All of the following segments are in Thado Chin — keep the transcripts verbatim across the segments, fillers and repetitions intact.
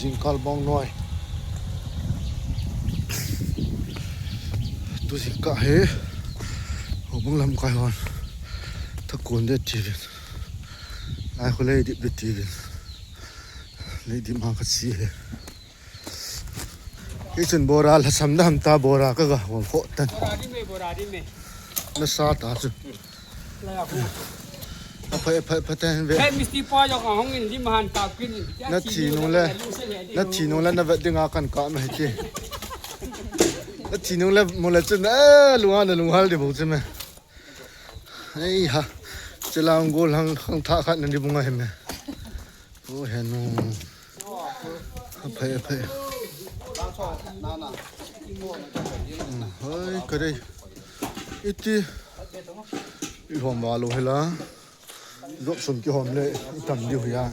Jingkah bong noi. Tu jingkah hi. Houbung lamkai hon. Thakon de tivin. Ai khu lei dip de tivin. Lei dip ma ka chi he. Kei chun bora lhasam da ham ta bora ka ga hol kho tan. Bora di me, bora di me. Na sa ta chu. Laya khu. A phai, phai, phai ta hen ve. Hey, Mister Paul, jong ka hong in lim han ka pin. Na thi nung le, na thi nung le na vet ding a kan ka ma he ti. Na thi nung le mo le chun, eh, lunga na lunghal di bo chu me. Ei ha. Chila ang gol hang, hang tha khat na di bunga he me. O he nu. A phai, a phai. Hmm, hoi, ka dei. Iti. I hom va lo he la. Jop sum ki hom le, i tam diu hi a.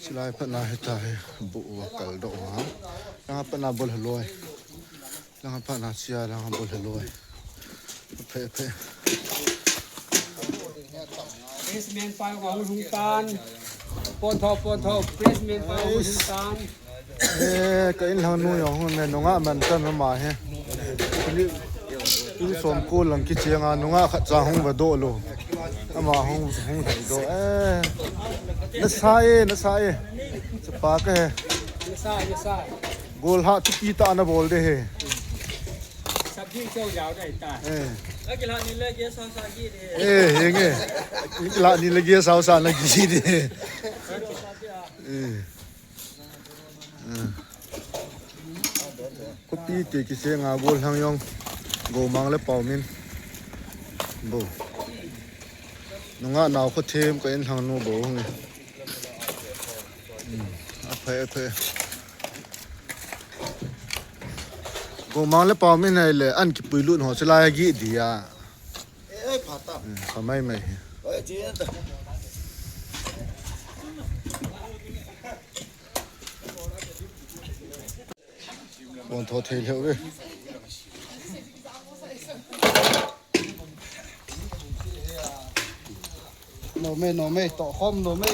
Chilai phat na hi ta hi, bu va kal do ha. Langa phat na bol haloi. Langa phat na chia, langa bol haloi. Phe, phe. Pressman pa jong ahung lhung tan. Pon tho, pon tho. Pressman pa jong ahung lhung tan. Eh, ka inlhang nu jong hung ne, nunga man tan ama he. Ni, tu som ko lang kicheng a, nunga khat cha hung va do lo. Ama hung, hung thei do. Eh, na sa e, na sa e. Chapa ka he. Na sa, na sa. Gol ha thupi ta na bol de he. Sabji chau jao dai ta. Eh. Akilha ni le ge sa sa gi de. Eh, henge. Akilha ni le ge sa sa na gi de. Eh. Eh. Khopi te kicheng a gol hang jong. Gomang le Paomin. Bo. Nunga nao kho them ka inlhang nu bo hung. Hmm. A phai, a phai. Gomang le Paomin hai le an kipui lut ho chilai gi dia. Eh, pha ta. Hmm, pha mai mai hi. Oi, chi ta. Pon tho thei lheh ve. Nom e, nom e, toh khom nom e.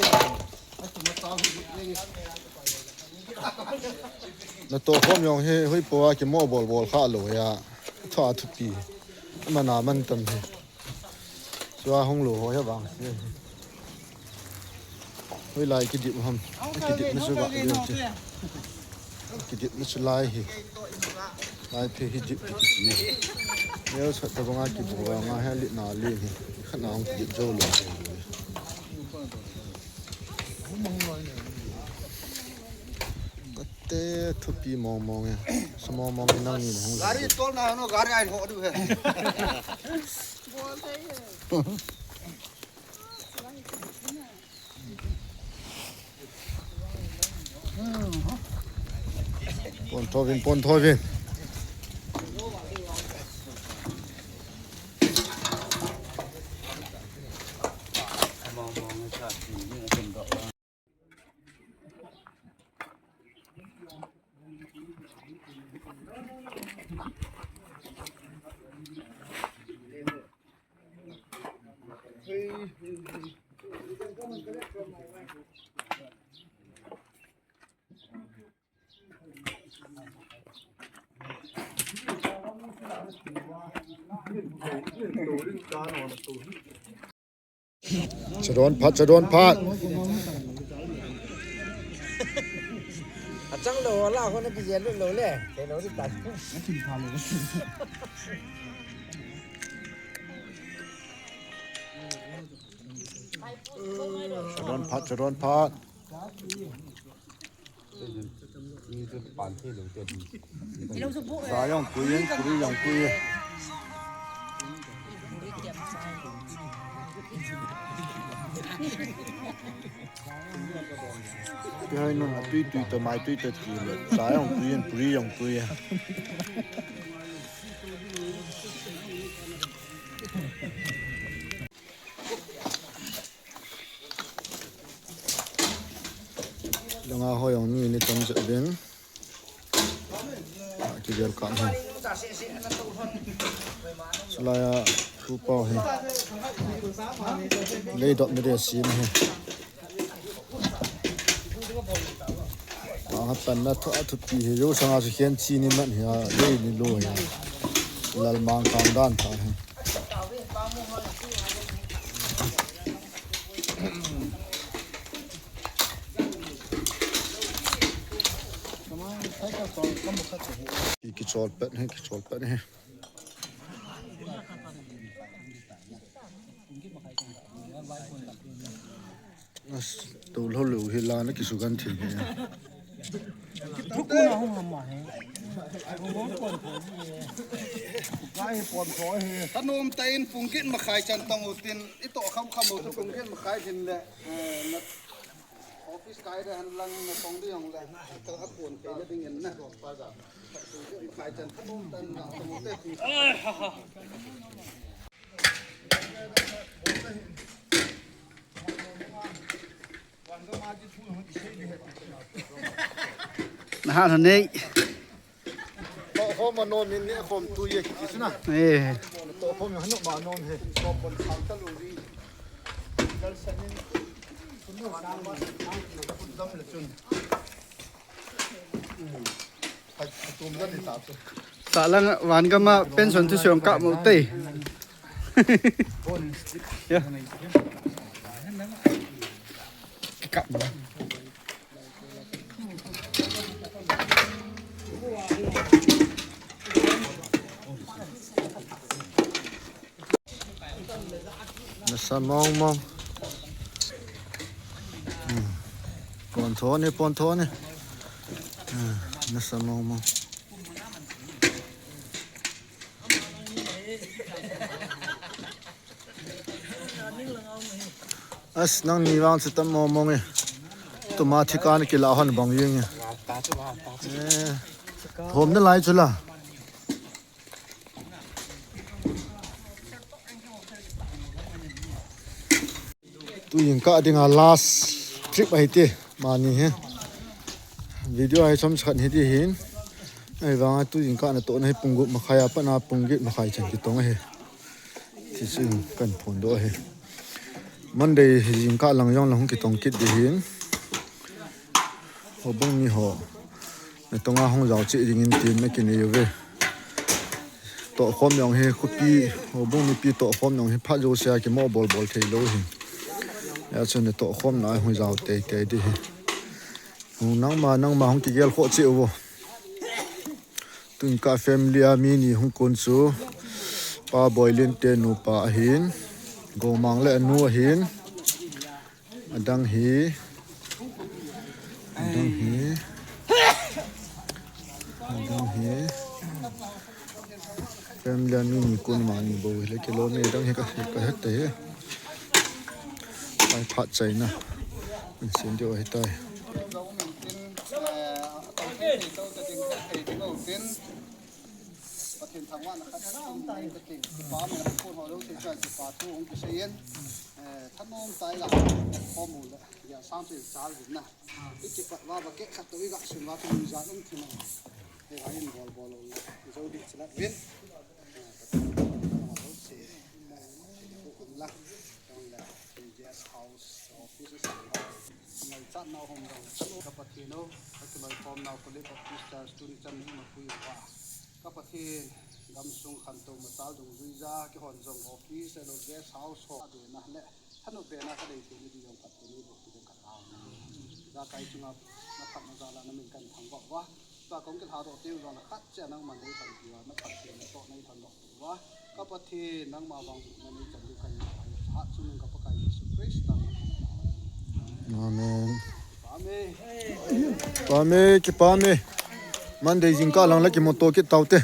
Na toh khom jong hi, hui po a kimo bol bol kha lo ya. Tho a thupi. Ama na man tam hi. Chua hung lo ho ya vang si. Hoilai kidip ham. Kidip na chu va, kidip na chu lai hi. Lai phe hi dip hi kiti. Neo sa ta banga kibu vanga hi li na li hi. Khat na hung kidip jo lo. Kate thupi mong mong e. Sa mong mong nang ni hung. Gari tol na no, gari ai ho du he. Pon tho vin, pon tho vin. Chadon phat, chadon phat. Achang lo la ko na kijen lo le. Ke lo di ta. Chadon phat, chadon phat. Sa jong pui in, puri jong pui in. Kihai nun a tui tui to mai tui to ti le. Sa jong pui in, puri jong pui in. Langa hoi jong mi ni tam jep vin. Kivel kap hi. Chulai a tu pau hi. Lei dop ni de sim hi. Apanna thu, athupi hi, jou sanga chu khen chi ni man hi, a, lei ni lo hi. Lalmang kang dan tha hi. Ki, kichol pet hi, kichol pet hi. As, to lo lo hi la na kisugan thi hi. Thanom tah in pung get makhai chan tong u tin, i toh kham kham u chu pung get makhai hin le, eh, na office kai de han lang na tong de jong le, ka a pon pe le ding in na. Pung get makhai chan thanom tah in na tong u te pung. Nahan hon nei. Toh khom anom in ne khom tu ye ki suna. Eh. Toh khom hanu ma nom he. Toh pon kham ta lu ri. Dal sanin. Sunu ma ma. Dam le chun. Hai, tum dan ni ta tu. Sa lang van gama pension thu siong ka mo te. Ya. Kap. Nasa mong mong. Hmm. Pon tho ni, pon tho ni. Hmm. Nasa mong mong. As, nangni vang chu tam mong mong e. Tuma thika na kila hon bang yeng e. Eh. Hom na lai chu la. Tu jingkah dinga last trip ahi ti, mani hi. Video ahi chom khat hi ti hin. Ahivanga tu jingkah natohna hi pung gup makhai a pat na pung get makhai chan kitong ahi. Ti chu kan phondoh ahi. Monday hi jingkah lang jong lang hung kitong kit di hin. Houbung mi ho. Natonga hung jao cheh dingin tin na kinei uve. Tohkhom jong hi khopi, houbung mipi tohkhom jong hi phat jousea kimo bol bol thei lou hi. Hijeh chun natohkhomna a hung jao tei tei di hi. Hung nangma, nangma hung kigel khoh cheh uvo. Tun ka family a mi ni hung kon chu Pa Boilin te nupa ahin, Gomang le anu ahin. Adang hi. Adang hi. Adang hi. Family a mi ni kon mani bou hi le kilom e, adang hi ka, ka het te hi. Ai phat chaina. Min sin dio hi tai. Pathen thangvahna khat hung ding ka ti. Kipa min a phone ho lo thei chuan kipa thu hung kisei in, eh, thanom tah ila khom u le, ya sang chu chal ding na. I kipat va va keh khat to i ga sung va chu min jan um thina. Hei va in bol bol lo le, i zo di chila vin. Eh, Pathen thangvahna ho lo thei. Thei di ko kum la. Tong le, guest house, office, sa va. Ngai chat na hom dong. Ka Pathen o, ka kiloi khom na ko le Baptist Church tuni chan ni ma pui va. Ka Pathen, gamsung khantou machal dungjuija, kihon jong office, lo guest house ho, abena le, thanop bena ka dei thei ni di jong Pathen ni bou ki dong ka tao. Ijakai chunga, na phatna jala na min kan thangvah uva. Tua kong kilhadoh teng jong na khat che nangman nei thangvah uva, na Pathen na toh nei thangvah uva. Ka Pathen nangma vang na nei chan diu kan ngah uva. Hat chungnung ka Pakai Jesu Christa. Amen. Amen. Kipah e, kipah e. Monday jingkah lang la kimoto kit taute.